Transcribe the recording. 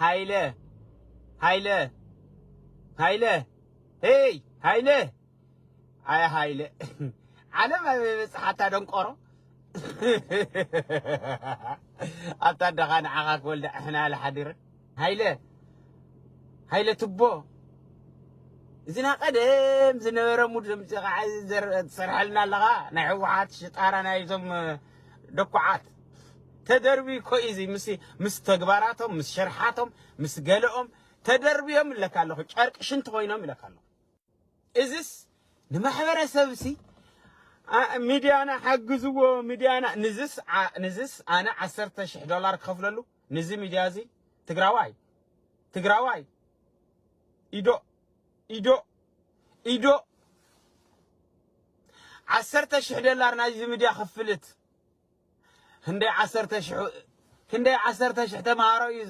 ሃይለ ሃይለ ሃይለ ሄይ ሃይለ ኣይ ሃይለ ዓለም ኣበይ በጽሓታ ደንቆሮ። ኣታ ኣደኻ ንዓኻ ክወልዳ እሕና ለሓዲረ። ሃይለ ሃይለ ትቦ እዚና ቀደም ዝነበረ ሙድ ዘምጽኻ ትሰርሐልና ኣለኻ። ናይ ህወሓት ሽጣራ ናይዞም ደኩዓት ተደርቢ እኮ እዩ እዚ ምስ ምስ ተግባራቶም ምስ ሸርሓቶም ምስ ገለኦም ተደርብዮም ይለካ ኣለኹ። ጨርቂ ሽንቲ ኮይኖም ይለካ ኣለኹ። እዝስ ንማሕበረሰብ ሲ ሚድያና ሓግዝዎ። ሚድያና ንዝስ ንዝስ ኣነ ዓሰርተ ሽሕ ዶላር ክኸፍለሉ ንዚ ሚድያ እዚ ትግራዋይ ትግራዋይ ኢዶ ኢዶ ኢዶ ዓሰርተ ሽሕ ዶላር ናይዚ ሚድያ ክፍልት። ክንደይ ዓሰርተ ሽሕ ክንደይ ዓሰርተ ሽሕ ተምሃሮ እዩ